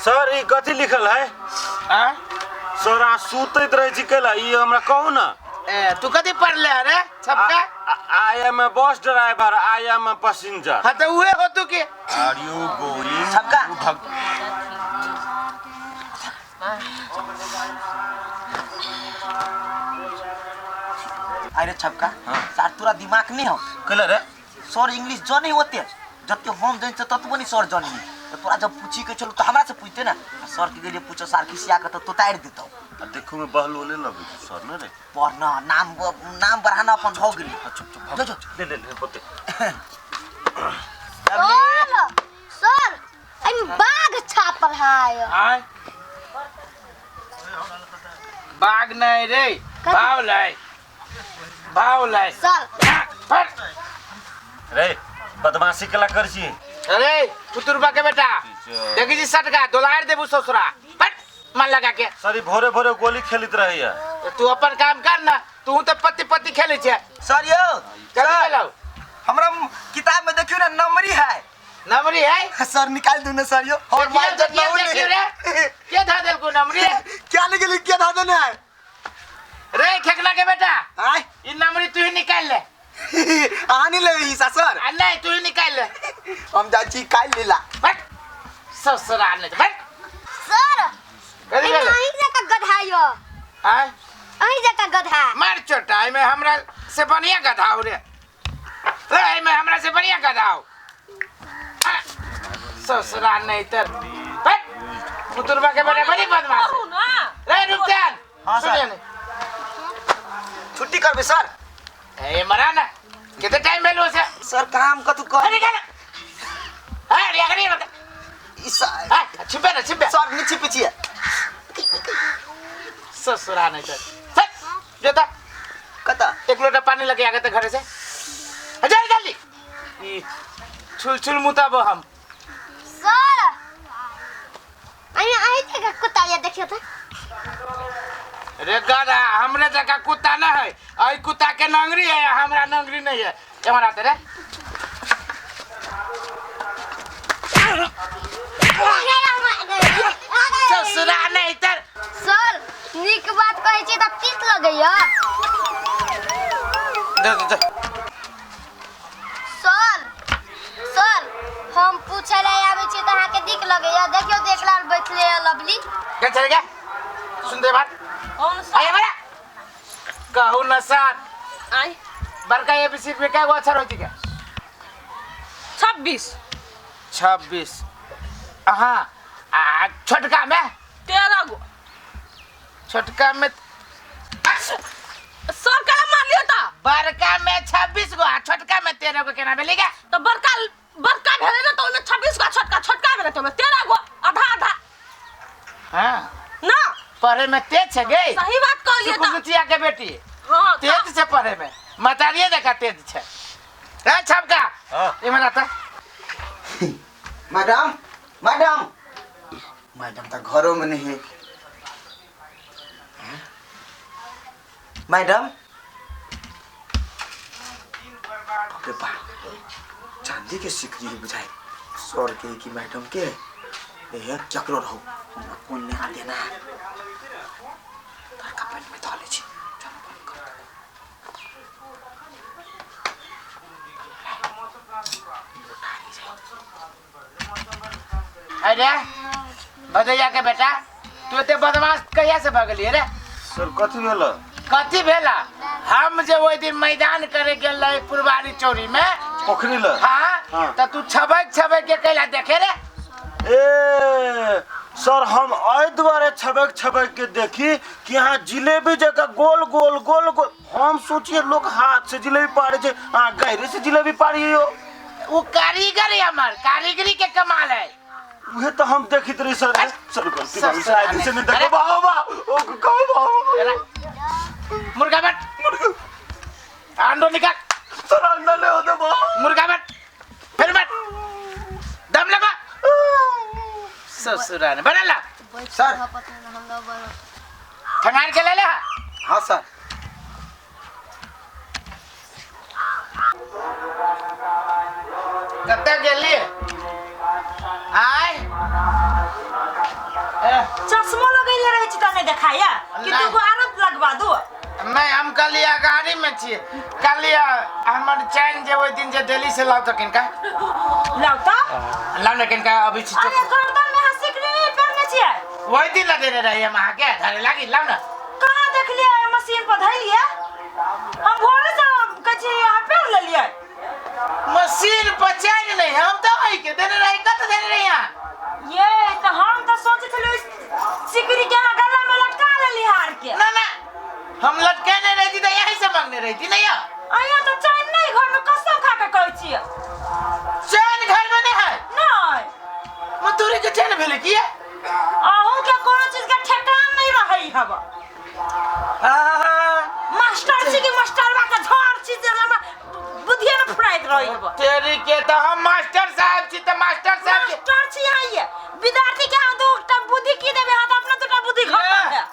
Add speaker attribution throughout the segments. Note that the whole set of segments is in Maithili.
Speaker 1: सर ई कथी लिखल है?
Speaker 2: आ?
Speaker 1: सर अहाँ सुतैत रहै छी कैला ई हमरा कहू ना।
Speaker 2: ए, तू कथी पढ़ले है रे छपका?
Speaker 1: I am a bus driver, I am a passenger.
Speaker 2: हाँ तो उहे हो तू के।
Speaker 1: आर you going
Speaker 3: छपका। अरे छपका, सर तोरा दिमाग नहीं हो?
Speaker 1: कैला रे?
Speaker 3: सर इंग्लिश जाने होते जते हम जान छै ततबो नहीं सर जानी। तो तोरा जब पूछी के चलू तो हमरा से पूछते ना, आ सर के गेलिए पूछो, सर खिसिया के तो तोतारि देतौ।
Speaker 1: आ देखू में बहलोले लगै छै सर ने रे।
Speaker 3: पढ़ ना, नाम नाम बढ़ाना अपन भऽ गेलै।
Speaker 1: चुप चुप
Speaker 3: जो, जो।
Speaker 1: ले ले ले बते।
Speaker 4: सर सर एहिमे बाघ छापल है।
Speaker 2: आय बाघ नहीं रे, बावल है, बावल है।
Speaker 4: सर
Speaker 2: पर
Speaker 1: रे बदमाशी कला कर छी।
Speaker 2: अरे पुतुरबा के बेटा देखी जी सटका दोलार देबू ससुरा पट मन लगा के।
Speaker 1: सर ई भोरे भोरे गोली खेलित रहैया।
Speaker 2: तो तू अपन काम कर ना, तू तो पत्ती पत्ती खेले छे।
Speaker 3: सर यौ,
Speaker 2: कथी
Speaker 3: सर,
Speaker 2: भेलौ?
Speaker 3: हमरा किताब में देखियो ना नंबरी है।
Speaker 2: नंबरी है?
Speaker 3: सर निकाल दू ना सर यौ। और
Speaker 2: देखियो,
Speaker 3: मार
Speaker 2: देखियो,
Speaker 3: देना
Speaker 2: देखियो रे। के धा देलको नंबरी?
Speaker 3: क्या निकली, क्या धा देने है?
Speaker 2: रे खेकना के बेटा,
Speaker 3: आय
Speaker 2: ई नंबरी तू ही निकाल ले।
Speaker 3: अहाँ नहीं लेबै हिस्सा सर?
Speaker 2: आ नहीं, तू ही निकाल ले।
Speaker 3: हम जाइ छी काल्हि लेला।
Speaker 2: बट ससुरा नहीं बट।
Speaker 4: सर
Speaker 2: कथी
Speaker 4: एहिमे
Speaker 2: भेलै?
Speaker 4: अहीं जकाँ गधा यौ।
Speaker 2: आय
Speaker 4: अहीं जकाँ गधा।
Speaker 2: मार चोटा, एहिमे हमरा से बढ़िया गधा हो रे। रे एहिमे हमरा से बढ़िया गधा हो। ससुरा नहीं तर बट पुतुरबा के बेटा बड़ी बदमाश
Speaker 5: कहू
Speaker 2: है।
Speaker 5: ना।
Speaker 2: रे रुक जा।
Speaker 3: हाँ, सर।
Speaker 2: सुनिए ने।
Speaker 3: छुट्टी करबै सर?
Speaker 2: ए मरा ना, कितने टाइम भेलो से?
Speaker 3: सर काम कतू कर।
Speaker 2: अरे निकाल। अरे अरे अरे
Speaker 3: ई सर
Speaker 2: ए, छिपे ना छिपे।
Speaker 3: सर नहीं छिपे छियै।
Speaker 2: ससुरा नहीं तर सर जोता
Speaker 3: कतऽ?
Speaker 2: एक लोटा पानी लगे आगे घरे से। जल्दी जल्दी। ई छुल छुल मुताबो हम।
Speaker 4: सर एहिमे अहीं जकाँ कुत्ता यऽ, देखियौ तऽ।
Speaker 2: रे गधा, हमरे जगह कुत्ता ना है। आई कुत्ता के नंगरी है, हमरा नंगरी नहीं है। एमहर आते रे। ससुरा नहीं तर।
Speaker 4: सर नीक बात कहै छी तऽ तीत लगैया।
Speaker 2: दे दे दे।
Speaker 4: सर सर हम पूछै लए आबै छी तऽ अहाँके नीक लगैया। देखियौ देखला बैठले यऽ लवली।
Speaker 2: के चल गया सुन दे बात।
Speaker 5: कौन सर?
Speaker 2: आए बड़ा कहू न सर।
Speaker 5: आय
Speaker 2: बड़का एबीसी में क्या गो अक्षर होती क्या?
Speaker 5: 26।
Speaker 2: 26। हाँ आ छोटका में?
Speaker 5: 13 गो।
Speaker 2: छोटका में
Speaker 5: सर कला मार लियो ता।
Speaker 2: बड़का में 26 गो आ छोटका में 13 गो केना भेलै गे?
Speaker 5: तो बड़का बड़का भेलै ने तो ओहिमे 26 गो, छोटका छोटका भेलै तो ओहिमे 13 गो, आधा आधा।
Speaker 2: हाँ
Speaker 5: ना
Speaker 2: पढ़े में तेज छै गे।
Speaker 5: सही बात कहलिए ता।
Speaker 2: सुकुचिया के बेटी
Speaker 5: हाँ
Speaker 2: तेज छै पढ़े में, मतारिये जकाँ तेज छै। ए छपका
Speaker 1: हाँ।
Speaker 2: इमहर आता।
Speaker 3: मैडम मैडम मैडम तऽ घरो में नहीं है। मैडम बाप रे बाप, चांदी के सिकरी है बुझाए सर के कि मैडम के। ए चक्रो रहो, हमरा कोन लेना देना। तार का पेट में धऽ लै छी। चलो बंद कर दो।
Speaker 2: अरे भदैया के बेटा, तू एते बदमाश कहिया से भऽ गेलियै रे?
Speaker 1: सर कथी भेल?
Speaker 2: कथी भेला? हम जे ओहि दिन मैदान करे गेल रही पुरवारी चौरी में
Speaker 1: पोखरी ल।
Speaker 2: हाँ,
Speaker 1: हाँ।
Speaker 2: त तू छबक छबक के कैला देखे रे?
Speaker 1: ए सर हम एहि दुआरे छबक छबक के देखी कि यहाँ जिलेबी जकाँ गोल गोल गोल गोल। हम सोचिए लोग हाथ से जिलेबी पाड़े छै, अहाँ गहरे से जिलेबी पाड़ियो।
Speaker 2: वो कारीगरी हमर कारीगरी के कमाल है।
Speaker 1: उहे तो हम देखित रही सर। सर गलती
Speaker 2: सर,
Speaker 1: भऽ गेल, शायद से नहीं
Speaker 2: अरे।
Speaker 1: देखो। वाह वाह ओ कहो वाह।
Speaker 2: मुर्गा बट अंडो निकाल।
Speaker 1: सर अंडा ले होते वाह।
Speaker 2: मुर्गा बट फिर बट दम लगा ससुराल बनला।
Speaker 3: सर।
Speaker 2: ठंगार के ले ले।
Speaker 3: हाँ सर।
Speaker 2: कतऽ गेली? आय
Speaker 5: नहीं देखाया कि
Speaker 2: नहीं।
Speaker 5: दू गो आरो लगवा दू।
Speaker 2: नहीं, हम कहलिए गाड़ी में छियै, कहलिए हमर चैन जे ओहि दिन जे दिल्ली से लाउ तऽ किनका
Speaker 5: लाउ तऽ
Speaker 2: लाउ ने किनका अबै छी।
Speaker 5: अरे गर्दन में अहाँ सिकरी नहीं पहनने छियै।
Speaker 2: ओहि दिन ला देने रहियै हम अहाँके धरे लागी, लाउ ने।
Speaker 5: कहाँ देखलियै? मशीन पर धैलियै, हम भोरे से कहै छी अहाँ पहन लेलियै।
Speaker 2: मशीन पर चैन नहीं, हम तऽ अहीं के देने रही। कतऽ देने रही अहाँ?
Speaker 5: ये तऽ हम तऽ सोचै छलियै सिकरी के अहाँ गला में लटका लेली हार के।
Speaker 2: ना ना, हम लटकेने रहती तऽ यहीं से मांगने रहती। नहीं है
Speaker 5: अहाँ तऽ चैन नहीं घर में, कसम खा के कहै छियै।
Speaker 2: चैन घर में नहीं है?
Speaker 5: नहीं।
Speaker 2: मधुरी के चैन भेलै की?
Speaker 5: अहूँ के कोनो चीज के ठेकान नहीं रहै हब। मास्टर छी कि मास्टरवा के झड़ छी जे हमरा बुद्धिए ने फुराइत रहै हब।
Speaker 2: तेरी के तऽ हम मास्टर साहब छी तऽ मास्टर साहब के
Speaker 5: मास्टर छी अहाँ, ये विद्यार्थी के अहाँ दूटा बुद्धि की देबै? अहाँ तऽ अपना दूटा बुद्धि खत्म है।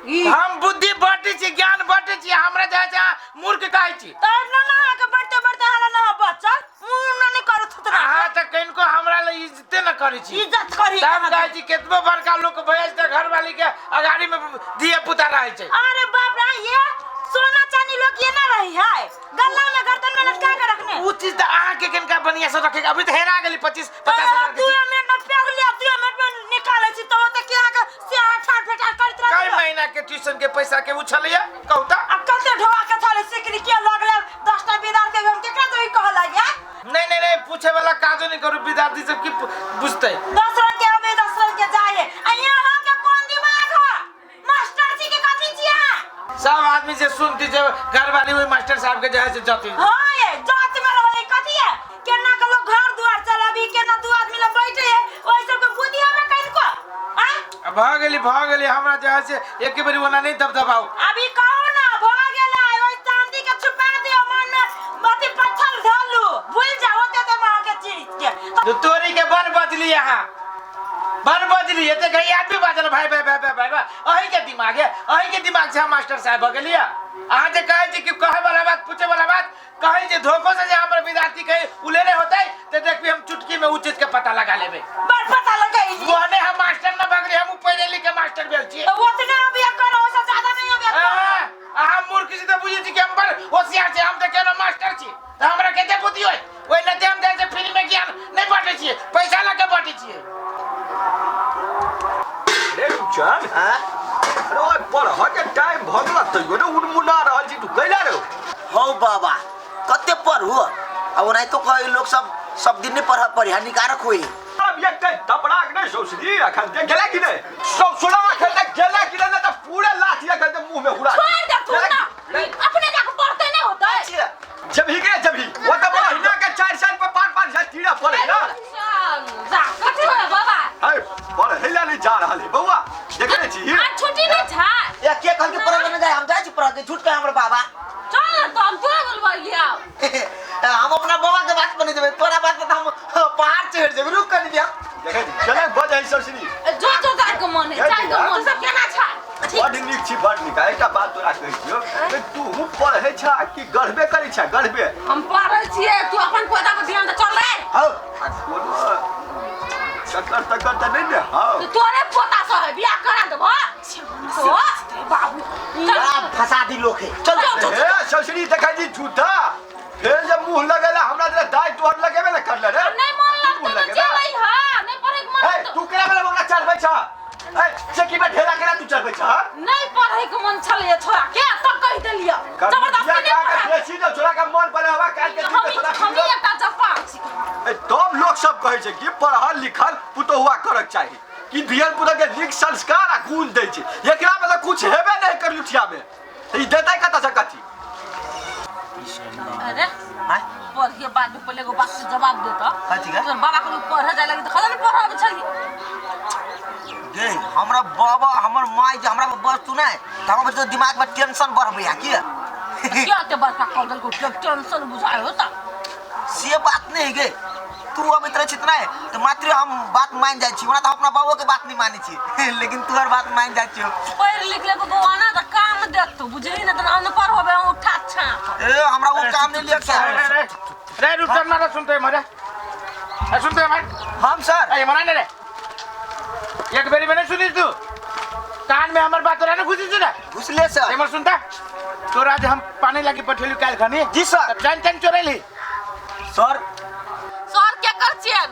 Speaker 2: हम बुद्धि बाँटै छी, ज्ञान बाँटै छी, हमरा जे छै अहाँ मूर्ख कहै छी।
Speaker 5: तऽ ना ना, अहाँके बढ़ते बढ़ते हाला ना बचल मुँह ना नहीं करत थुतरा।
Speaker 2: अहाँ तऽ कनिको हमरा लए इज्जते न करै छी।
Speaker 5: इज्जत करी।
Speaker 2: तब कहै छी केतबो बड़का लोक भऽ जाइ छै तऽ घरवाली के अगाड़ी में धिया पुता रहै छै।
Speaker 5: अरे बाप रे, ये सोना चांदी लोग ये ना रही है गला में गर्दन में लटका के रखने।
Speaker 2: उ चीज तऽ अहाँके कनिका बढ़िया से रखे, अभी तऽ हेरा गेली 25-50 हजार के।
Speaker 5: 2 मिनट में पेग लिया, 2 मिनट में निकालै छी तऽ ओतऽ के अहाँके से अहाँ ठाट फेटाट करैत
Speaker 2: कई
Speaker 5: रहत।
Speaker 2: महीना के ट्यूशन के पैसा के उछलिया कहू तऽ।
Speaker 5: आ कते ढोआ के थाले सिकरी के लगले 10टा विद्यार्थी हम केकरा तो ई कहल या?
Speaker 2: नहीं नहीं नहीं, पूछे वाला काजो नहीं करू, विद्यार्थी सब की बुझतै।
Speaker 5: 10 रंग के अबे 10 रंग के जाए आ यहाँ के कोन दिमाग है? मास्टर जी के कथी छी अहाँ?
Speaker 2: सब आदमी से सुनती जे घरवाली ओहि मास्टर साहब के जे है से जती।
Speaker 5: हाँ ये जात में रहे कथी है? केना के लोग घर दुआर चलाबी, केना दू आदमी ला बैठे है, ओहि सब के बुद्धि हमे कनिको आ
Speaker 2: भऽ गेली भऽ गेली, हमरा जे है से एक बेरी ओना नहीं दबदबाउ।
Speaker 5: अभी कहू ना भऽ गेलै, ओहि चांदी के छुपा दियौ, मन में अथी पत्थर धलू, भूल जाओ ओते ते अहाँके चीज के।
Speaker 2: तो तोरी के बड़ बजली अहाँ, बड़ बजली, एते गई आदमी बाजल भाई भाई भाई भाई भाई भाई। अहीं के दिमाग है, अहीं के दिमाग से हम मास्टर साहब भऽ गेलियै। अहाँ जे कहै छी कि कहै वाला बात पूछे वाला बात कहै जे धोखो से जे हमर विद्यार्थी कहे उलेने होतै तऽ देखबी हम चुटकी में उ चीज के पता लगा लेबै।
Speaker 5: बड़ पता लगैली।
Speaker 2: ओहने हम मास्टर न भऽ गेली, हम पढ़े लिखे मास्टर भेल छियै।
Speaker 5: तऽ ओतने अभी करो, ओहिसँ ज्यादा नहीं अभी करो।
Speaker 2: अहाँ मूर्ख छी तऽ बुझै छी कि हम बड़ होशियार छी, हम तऽ केनो मास्टर छी तऽ हमरा कते बुद्धि होय। ओहि लए हम जाइ छै फ्री में ज्ञान नहीं बाँटै छियै, पैसा लऽ के बाँटै छियै।
Speaker 6: रे रुचन, अरे ओए पढ़ऽ के टाइम भऽ गेल तैयो ने उनमुना रहल छी, तू कैला रे?
Speaker 3: हौ बाबा, कते पढ़ू आ ओनाहितो कहे लोग सब सब दिन नहीं पढ़ पढ़ी हानिकारक होई।
Speaker 6: अब एक दबड़ाक नहीं सौसरी अखन देख गेला कि नहीं? सौसरा अखन देख गेला कि नहीं? त पूरा लाठी अखन ते मुंह में हुरा।
Speaker 5: छोड़ दे तू ना, अपने जाके पढ़ते नहीं होता है।
Speaker 6: जब ही के जब ही वो त महीना के 4 साल पर 5-5 साल तीरा पड़े ना।
Speaker 5: जा कथी हो बाबा?
Speaker 6: है पढ़े ला नहीं जा रहल है बौआ, देखे छी
Speaker 5: आज छुट्टी नहीं था।
Speaker 3: या के कहल के पढ़े नहीं जाए, हम जाय छी पढ़ के, झूठ कहे हमर बाबा।
Speaker 5: चल ना तो हम तोरा बोलबा लिया।
Speaker 3: हम अपना बाबा के बात पर नहीं जेबै, तोरा बात पर हम पहाड़ चढ़ जेबै, रुक कनी दिया।
Speaker 6: देखे छी चले बजै सौसरी।
Speaker 5: जो जो जाय के मन है, जाय के मन सब केना छ?
Speaker 6: बड नीक छी, बड नीक। एकटा बात तोरा कहै छियौ, तू पढ़ै छ कि गढ़बे करै छ? गढ़बे
Speaker 5: हम पढ़ै छियै, तू अपन पौधा पर ध्यान दे, चल रे।
Speaker 6: हौ कोनो चक्कर तक्कर तऽ नहि ने? हौ
Speaker 5: तोरे पोता से है बियाह करा देबो। बाबू
Speaker 3: बड़ा फसा दी लोग है। चल
Speaker 6: हे सौसरी देखै छी झूठा फेर जे मुंह लगेला हमरा जे दाइ तोहर लगेबे ने करले रे।
Speaker 5: नहीं मन लगतै तऽ जेबै। हां नहीं पढ़ै के मन।
Speaker 6: ए तू केना वाला ओकरा चढ़बै छ? ए चेकी में ढेला केना तू चढ़बै छ?
Speaker 5: नहीं पढ़ै के मन छलै छोरा के तब कहि देलियै जबरदस्ती नहीं पढ़ा।
Speaker 6: बेसी न छोरा के मन पर हवा काट के
Speaker 5: हम एकटा जप्पा छी।
Speaker 6: ए तब लोग सब कहै छै कि पढ़ल लिखल पुतोहुआ करक चाही कि धियल पुता के नीक संस्कार आ गुण दै छै, एकरा में तऽ कुछ हेबे नहीं कर लुठिया में, ई देतै कतऽ से कथी?
Speaker 5: अरे पढ़ के बाद में पहले एगो बात के जवाब देता।
Speaker 3: कथी के?
Speaker 5: तोर बाबा के पढ़े जाय लगी तऽ खजा नहीं पढ़ाबै छलियै।
Speaker 3: गे हमरा बाबा हमर माय जे हमरा पर बस सुनाय तऽ हमरा बच्चा दिमाग में टेंशन बढ़बै की?
Speaker 5: क्या ते बड़का कह देलको टेंशन बुझाय होता।
Speaker 3: से बात नहीं गे, तू अब इतना चितना है तो मात्र हम बात मान जाइ छी, ओना तऽ अपना बाबो के बात नहीं मानै छी लेकिन तोहर बात मान जाइ छी।
Speaker 5: पढ़ लिख ले बौआ ना तऽ काम देतौ, बुझली ना तऽ अनपढ़ होबे उठा छाप।
Speaker 3: ए हमरा वो काम नहीं लिख
Speaker 2: रे रे रुचन मारा सुनते मरे सुनते मरे
Speaker 3: हम सर
Speaker 2: ए मरा ने रे एक बेरी में नहीं सुनिस तू। कान में हमर बात तोरा ने घुसी छै ने?
Speaker 3: घुसले सर।
Speaker 2: एमर सुनता, तोरा जे हम पानी लागी पठेलु काल्हि खनी।
Speaker 3: जी सर।
Speaker 2: तऽ चैन चैन चोरेली।
Speaker 1: सर।
Speaker 7: सर के कर चैन?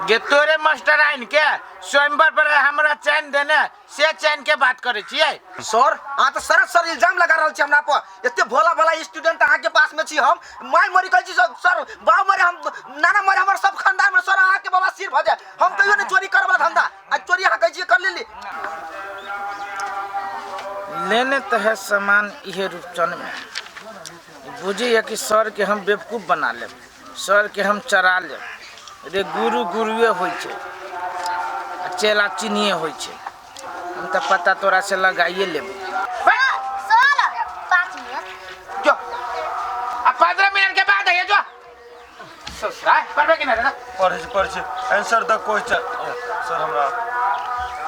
Speaker 2: गे तोरे मास्टर आइन के स्वयंवर पर हमरा चैन देने से चैन के बात करे छियै।
Speaker 3: सर अहाँ तऽ सर सर इल्जाम लगा रहल छी हमरा पर। एते भोला भोला स्टूडेंट अहाँ के पास में छी, हम माय मरी कहै छी सर, सर बाप मरे हम नाना मरे हमर सब खानदान में सर अहाँ के बाबा सिर भऽ जाय, हम कहियो नहीं चोरी करब धंधा, आ चोरी अहाँ कहै छी कर लेली।
Speaker 2: लेने तो है सामान इहे रूपचन में, बुझिए कि सर के हम बेवकूफ बना लेब, सर के हम चरा लेब। रे गुरु गुरुए होइ छै आ चेला चिन्हिए होइ छै, हम तऽ पता तोरा से लगाइए लेब।
Speaker 4: सर 5 मिनट
Speaker 2: जो आ 15 मिनट के बाद आइए। जो ससुरा पढ़बे कि नहीं?
Speaker 1: पढ़ै छी पढ़ै छी, आंसर द क्वेश्चन सर हमरा।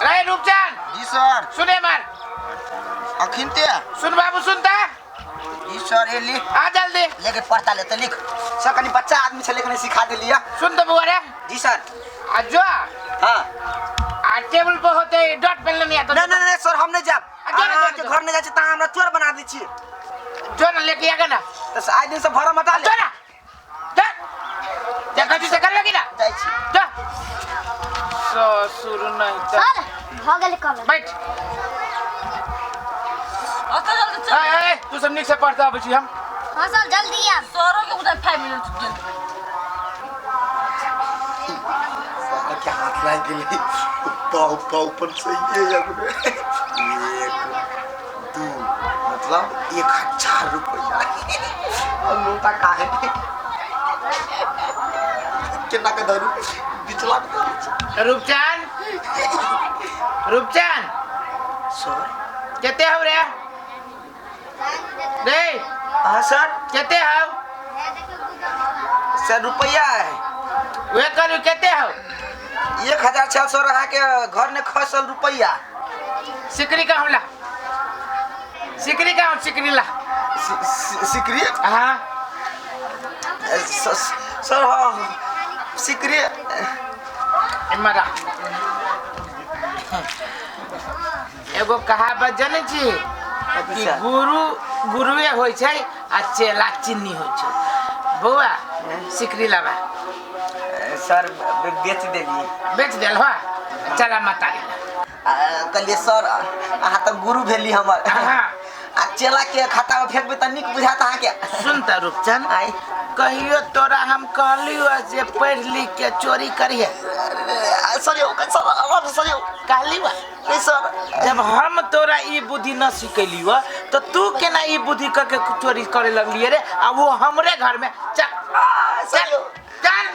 Speaker 2: रे रूपचंद।
Speaker 3: जी सर।
Speaker 2: सुने मार
Speaker 3: अखिनते
Speaker 2: सुन बाबू सुनता।
Speaker 3: जी सर एली
Speaker 2: आ जल्दी
Speaker 3: लेके पढ़ता ले तो लिख सर, कनी बच्चा आदमी छले कनी सिखा देलिया।
Speaker 2: सुन तो बुआ रे।
Speaker 3: जी सर।
Speaker 2: आ जो
Speaker 3: हां
Speaker 2: आ टेबल पर होते डॉट पेन लेने आता।
Speaker 3: नहीं नहीं नहीं सर हम नहीं जाब,
Speaker 2: जो
Speaker 3: के घर नहीं जाय छी ता हमरा चोर बना दै छी।
Speaker 2: जो ना लेके आगा ना
Speaker 3: तो आइ दिन से भरम हटा ले।
Speaker 2: जो ना जा जा कथि से करबे कि ना
Speaker 3: जाय छी
Speaker 2: जा ससुर नहीं त
Speaker 4: सर भ गेल कॉलेज
Speaker 2: बैठ।
Speaker 7: ओतऽ जल्दी चल।
Speaker 2: ए ए तू सब नीक से पढ़ता आबै छी हम।
Speaker 4: हां सर जल्दी आब।
Speaker 7: सरो के उधर 5 मिनट गेल।
Speaker 3: क्या हाथ लाग गेलै पाव पाव पर सही है 1 2 मतलब 1000 रुपया और लोटा काहे केना के धरू बिचला के धरू।
Speaker 2: रूपचंद रूपचंद
Speaker 3: सर
Speaker 2: केते हो रे? रे
Speaker 3: हां सर
Speaker 2: केते हो?
Speaker 3: सर रुपया है
Speaker 2: वे करू केते हो?
Speaker 3: 1600 रहा के घर ने खसल रुपया।
Speaker 2: सिकरी का हमला सिकरी का हम सिकरी ला
Speaker 3: सिकरी।
Speaker 2: हां
Speaker 3: सर हां सिकरी
Speaker 2: मरा एगो कहावत जानै छी कि गुरु गुरुए होइ छै आ चेला चिन्नी होइ छै। बौआ सिकरी लाबा।
Speaker 3: सर बेच देलियै।
Speaker 2: बेच देल हो चला मतारी।
Speaker 3: कहलियै सर अहाँ तऽ गुरु भेली हमर, आ चेला के खाता में फेंकबै तऽ नीक बुझात अहाँके।
Speaker 2: सुन तऽ रूपचंद कहियो तोरा हम कहलियो जे पढ़ लिख के चोरी करिहे?
Speaker 3: सर सर सर
Speaker 2: कहलियो
Speaker 3: नहीं सर।
Speaker 2: जब हम तोरा ई बुद्धि न सिखेलियो तो तू केना ई बुद्धि क के चोरी करे लगलिए रे? आ वो हमरे घर में चल चल चल।